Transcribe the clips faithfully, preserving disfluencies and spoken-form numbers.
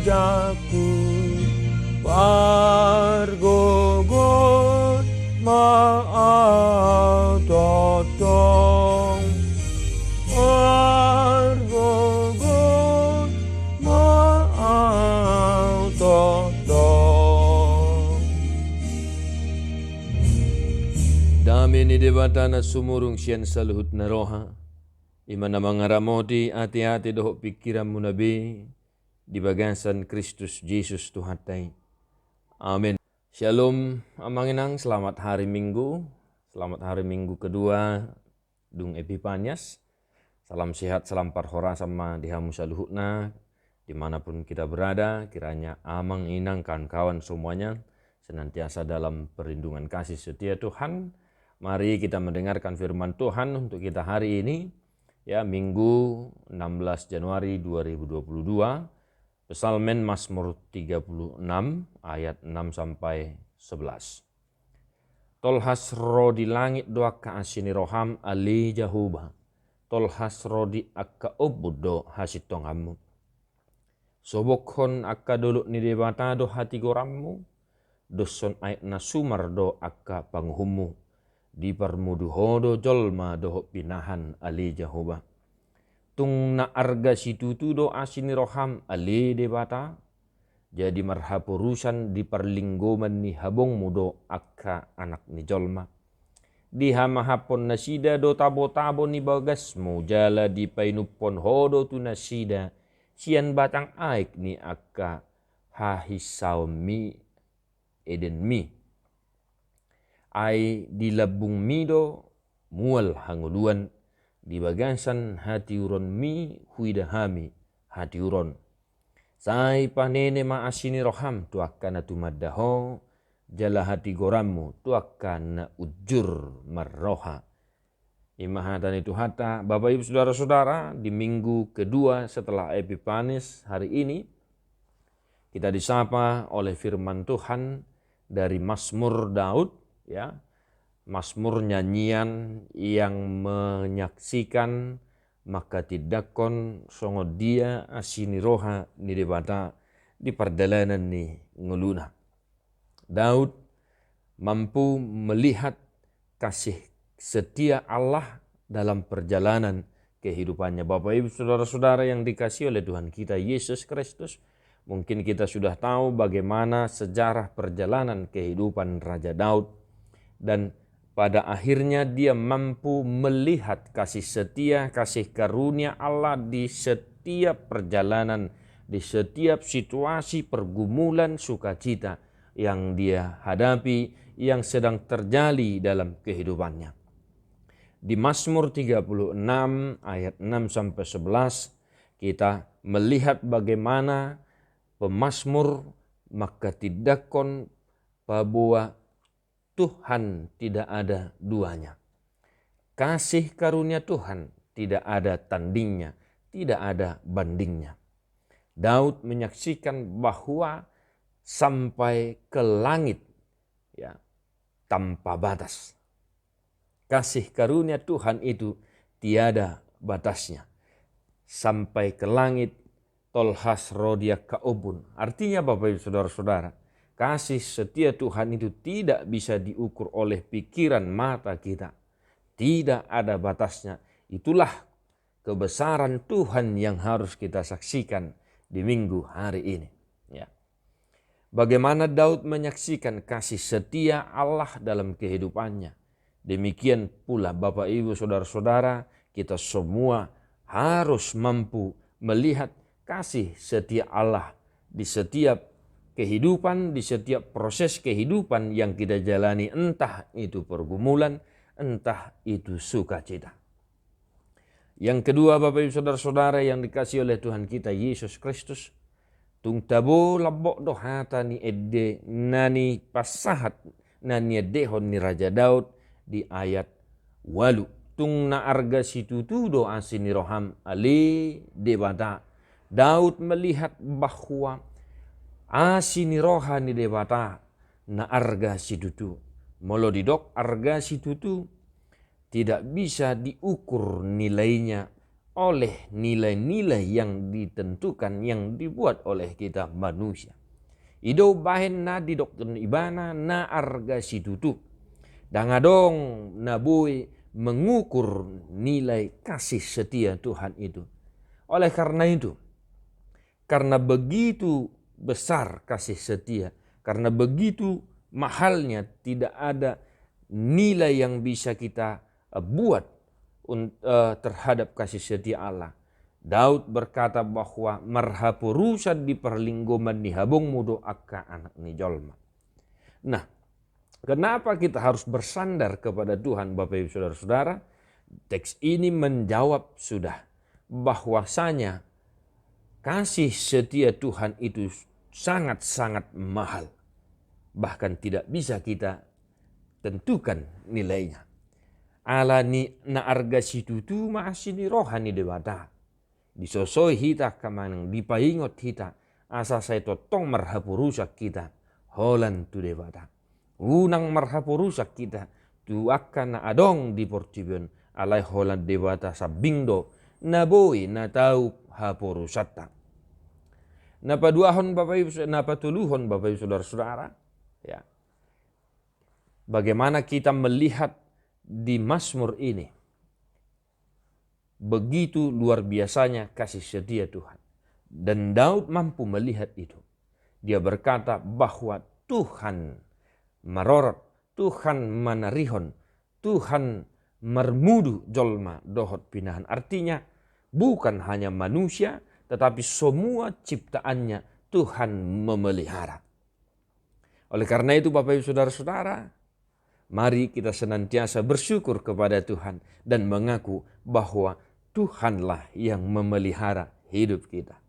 Jaku, pargogot ma au tongtong, pargogot ma au tongtong. Dame ni Debata na sumurung sian saluhutna roha, i ma na mangaramoti ateate dohot pingkiranmuna be, di bagasan Kristus Jesus Tuhanta i. Amen. Shalom, Amang Inang, selamat hari Minggu. Selamat hari Minggu kedua, dung Epipanias. Salam sehat, salam parhorasan ma di hamu saluhutna, di mana pun kita berada, kiranya Amang Inang, kawan-kawan semuanya, senantiasa dalam perlindungan kasih setia Tuhan. Mari kita mendengarkan firman Tuhan untuk kita hari ini, ya, Minggu enam belas Januari dua ribu dua puluh dua, Psalmen, Mazmur tiga puluh enam ayat enam sampai sebelas. Tolhas ro di langit do angka asi ni roham, ale Jahowa, tolhas ro di angka ombun do hasintonganmu. Sobokhon angka dolok ni Debata do hatigoranmu, doshon aek na sumar do angka panguhummu. Diparmudu Ho do jolma dohot pinahan, ale Jahowa. Tung na arga situtu do asi ni roham, ale Debata. Jadi marhaporusan di parlinggoman ni habongmu do angka anak ni jolma. Dihamahaphon nasida do tabo-tabo ni bagasmu, jala dipainumhon Ho do tu nasida sian batang aek ni angka hahinsaonmi, Edenmi. Ai di lambungmi do mual hangoluan, di bagasan hatiuronmi huida hami hatiuron. Sai panene ma asi ni roham tu angka na tumanda Ho, jala hatigoranmu tu angka na unjur marroha. I ma hata ni Tuhanta. Bapak Ibu Saudara-saudara, di minggu kedua setelah Epiphanes hari ini, kita disapa oleh firman Tuhan dari Mazmur Daud, ya. Mazmur, nyanyian yang menyaksikan manghatindanghon songon dia asi ni roha ni Debata di pardalanan ni ngoluna. Daud mampu melihat kasih setia Allah dalam perjalanan kehidupannya. Bapak Ibu Saudara-saudara yang dikasihi oleh Tuhan kita Yesus Kristus, mungkin kita sudah tahu bagaimana sejarah perjalanan kehidupan Raja Daud. Dan pada akhirnya dia mampu melihat kasih setia, kasih karunia Allah di setiap perjalanan, di setiap situasi pergumulan sukacita yang dia hadapi, yang sedang terjadi dalam kehidupannya. Di Mazmur tiga puluh enam ayat enam sampai sebelas, kita melihat bagaimana pemazmur manghatindanghon paboa Tuhan tidak ada duanya. Kasih karunia Tuhan tidak ada tandingnya, tidak ada bandingnya. Daud menyaksikan bahwa sampai ke langit, ya, tanpa batas. Kasih karunia Tuhan itu tiada batasnya. Sampai ke langit, tolhas ro di angka ombun. Artinya, Bapak Ibu Saudara-saudara, kasih setia Tuhan itu tidak bisa diukur oleh pikiran mata kita. Tidak ada batasnya. Itulah kebesaran Tuhan yang harus kita saksikan di minggu hari ini. Ya. Bagaimana Daud menyaksikan kasih setia Allah dalam kehidupannya, demikian pula Bapak Ibu Saudara-saudara, kita semua harus mampu melihat kasih setia Allah di setiap kehidupan, di setiap proses kehidupan yang kita jalani, entah itu pergumulan, entah itu sukacita. Yang kedua, Bapak Ibu Saudara-saudara yang dikasihi oleh Tuhan kita Yesus Kristus, tung tabo lambok do hata ni ende na nipasahat, na niendehon ni Raja Daud di ayat ualu. Tung na arga situtu do asi ni roham, ale Debata. Daud melihat bahwa asi ni roha ni Debata na arga situtu. Molo didok arga situtu, tidak bisa diukur nilainya oleh nilai-nilai yang ditentukan, yang dibuat oleh kita manusia. I do umbahen na didok ibana na arga situtu. Ndang adong na boi mengukur nilai kasih setia Tuhan itu. Oleh karena itu, karena begitu besar kasih setia, karena begitu mahalnya, tidak ada nilai yang bisa kita, eh, buat un-, eh, terhadap kasih setia Allah. Daud berkata bahwa marhaporusan di parlinggoman ni habongmu do angka anak ni jolma. Nah, kenapa kita harus bersandar kepada Tuhan, Bapak Ibu Saudara-saudara? Teks ini menjawab sudah bahwasanya kasih setia Tuhan itu sangat-sangat mahal. Bahkan tidak bisa kita tentukan nilainya. Alani na arga situtu ma asi ni roha ni Debata. Disosoi hita angka manang dipaingot hita, asa sai tongtong marhaporusan hita holan tu Debata. Unang marhaporusan hita tu angka na adong di portibi on, alai holan Debata sambing do na boi na tau haporusanta. Na paduahon Bapak Ibu, na patoluhon Bapak Ibu Saudara-saudara, ya. Bagaimana kita melihat di Mazmur ini? Begitu luar biasanya kasih setia Tuhan. Dan Daud mampu melihat itu. Dia berkata bahwa Tuhan marorot, Tuhan manarihon, Tuhan marmudu jolma dohot pinahan. Artinya, bukan hanya manusia, tetapi semua ciptaannya Tuhan memelihara. Oleh karena itu, Bapak Ibu Saudara-saudara, mari kita senantiasa bersyukur kepada Tuhan dan mengaku bahwa Tuhanlah yang memelihara hidup kita.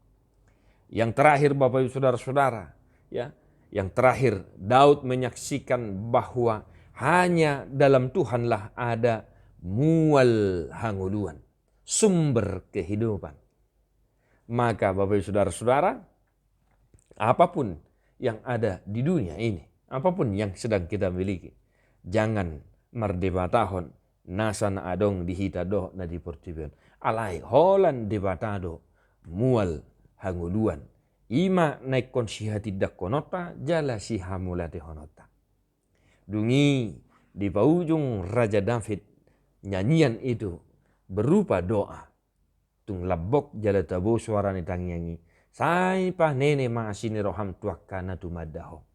Yang terakhir, Bapak Ibu Saudara-saudara, ya, yang terakhir, Daud menyaksikan bahwa hanya dalam Tuhanlah ada mual hangoluan, sumber kehidupan. Maka, Bapak Ibu Saudara-saudara, apapun yang ada di dunia ini, apapun yang sedang kita miliki, jangan mardebatahon nasa na adong di hita dohot na di portibi on. Alai holan Debata do mual hangoluan. I ma na ingkon sihatindangkononta jala sihamauliatehononta. Dung i dipaujung Raja David nyanyian itu berupa doa. Tung lambok jala tabo suara ni tangiang i, sai panene ma asi ni roham tu angka na tumanda Ho.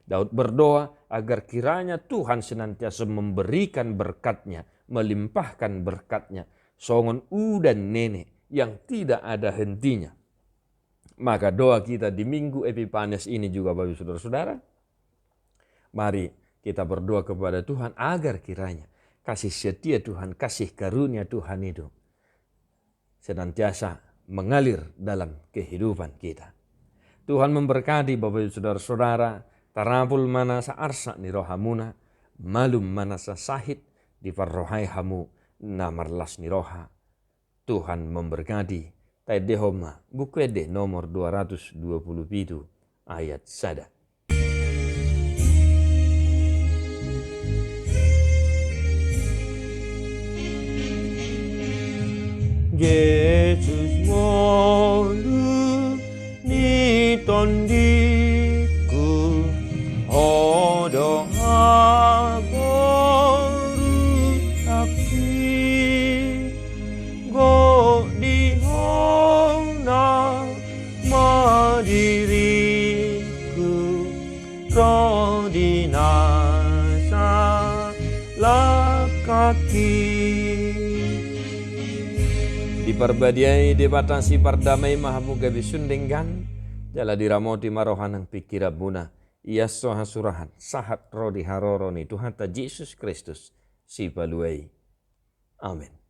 Daud berdoa agar kiranya Tuhan senantiasa memberikan berkat-Nya, melimpahkan berkat-Nya, songon udan nene yang tidak ada hentinya. Maka doa kita di Minggu Epipanias ini juga, Bapak Ibu Saudara-saudara, mari kita berdoa kepada Tuhan agar kiranya kasih setia Tuhan, kasih karunia Tuhan itu senantiasa mengalir dalam kehidupan kita. Tuhan memberkati Bapak Ibu Saudara-saudara, tarapul ma nasa arsak ni rohamuna, malum ma nasa sahit, diparrohai hamu na marlas ni roha. Tuhan memberkati. Taendehon ma Buku Ende nomor dua ratus dua puluh pitu ayat sada. Jesus ngolu ni tondiku, Ho do haporusangki, gok di Ho nama diriku, ro di na salangkangki. Diparbadiai Debata sipardamei ma hamu gabe sun denggan, jala diramoti ma roha nang pingkiranmuna, ias so hasurahan, sahat ro di haroro ni Tuhanta Jesus Kristus, Sipalua i. Amen.